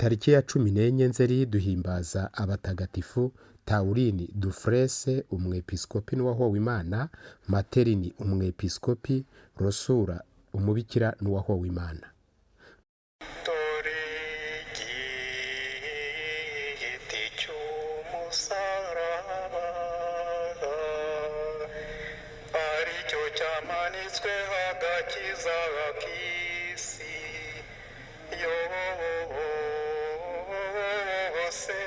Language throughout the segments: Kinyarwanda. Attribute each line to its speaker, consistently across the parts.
Speaker 1: Tariki ya 14 Nzeri duhimbaza abatagatifu Tawurini Dufurese umwepiskopi n'uwahowe Imana, Materini umwepiskopi, Rosura umubikira n'uwahowe Imana.
Speaker 2: Dore igiti cy'umusaraba aricyo cyamanitsweho agakiza k'isi yose.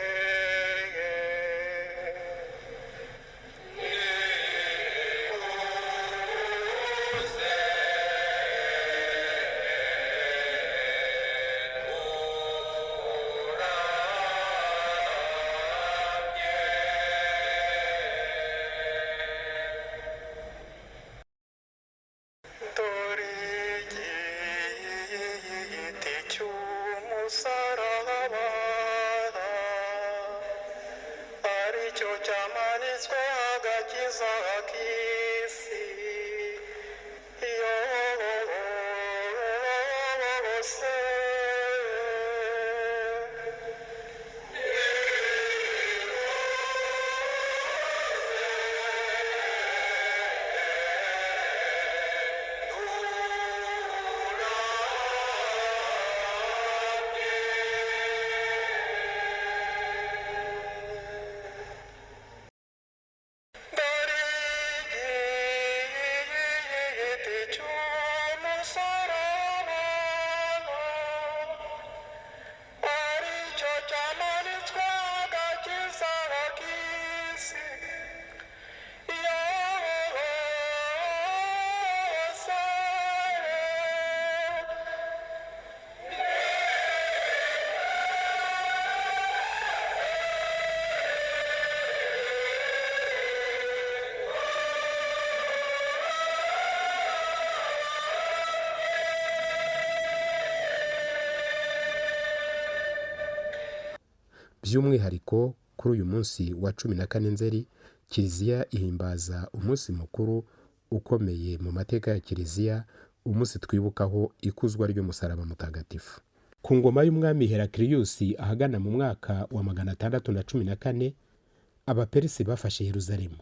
Speaker 2: Dore igiti cy'umusaraba aricyo cyamanitswe agakiza k'isi yose. Dore igiti cy'umusaraba aricyo cyamanitswe agakiza k'isi yose.
Speaker 1: By'umwihariko kuri uyu munsi wa 14 Nzeri, Kiliziya ihimbaza umunsi mukuru ukomeye mu mateka ya Kiliziya, umunsi twibukaho ikuzwa ry'umusaraba mutagatifu. Ku ngoma y'umwami Herakiriyusi ahagana mu mwaka wa 614, Abaperisi bafashe Yeruzalemu.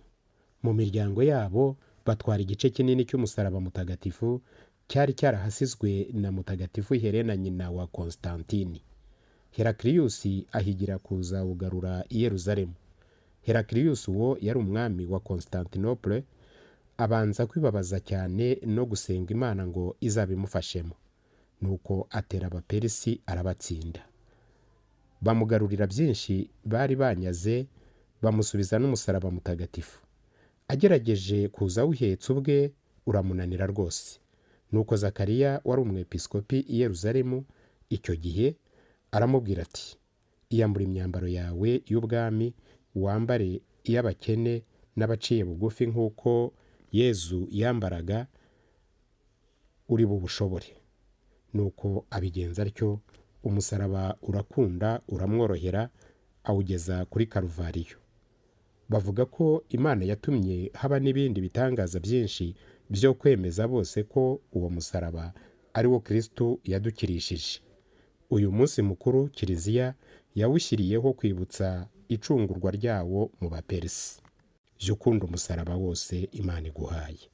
Speaker 1: Mu miryango yabo batwara igice kinini cy'umusaraba mutagatifu cyari cyarahasizwe na Mutagatifu Helena nyina wa Konstantini. Herakiriyusi ahigira kuzawugarura i Yeruzalemu. Herakiriyusi uwo yari umwami wa Constantinople, abanza kwibabaza cyane no gusenga Imana ngo izabimufashemo. Nuko atera Abaperisi arabatsinda. Bamugarurira byinshi bari banyaze, bamusubiza n'umusaraba mutagatifu. Agerageje kuza awuhetse ubwe uramunanira rwose. Nuko Zakariya wari umwepiskopi i Yeruzalemu icyo gihe aramubwira ati: iyambure imyambaro yawe y'ubwami, wambare iy'abakene n'abaciye bugufi nk'uko Yezu yambaraga, uri bubushobore. Nuko abigenza atyo, umusaraba urakunda uramworohera, awugeza kuri Karuvariyo. Bavuga ko Imana yatumye haba n'ibindi bitangaza byinshi byo kwemeza bose ko uwo musaraba ari wo Kristu yadukirishije. Uyu munsi mukuru Kiliziya yawushyiriyeho kwibutsa icungurwa ryawo mu Baperisi. Jya ukunda umusaraba wose Imana iguhaye.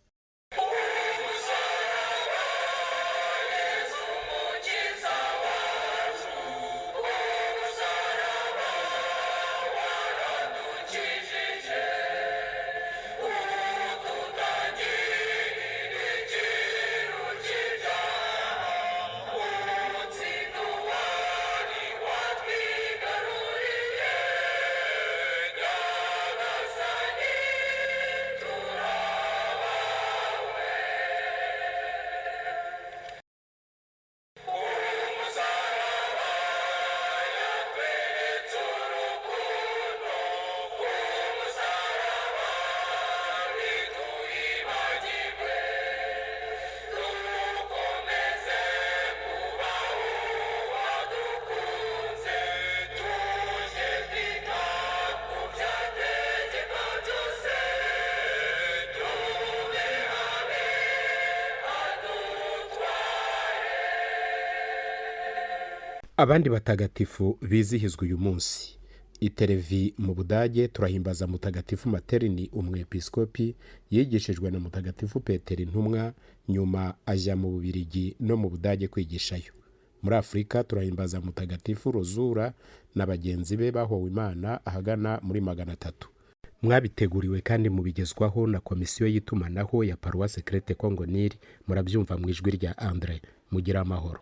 Speaker 1: Abandi batagatifu bizihizwa uyu munsi: i Terevi mu Budage turahimbaza Mutagatifu Materini, umwepiskopi, yigishijwe na Mutagatifu Petero intumwa, nyuma ajya mu Bubirigi no mu Budage kwigishayo. Muri Afurika turahimbaza Mutagatifu Rozura na bagenzi be bahowe Imana ahagana muri 300. Mwabiteguriwe kandi mubigezwaho na Komisiyo y'itumanaho ya Paruwasi Crete Congo Nil. Murabyumva mu ijwi rya Andre. Mugira amahoro.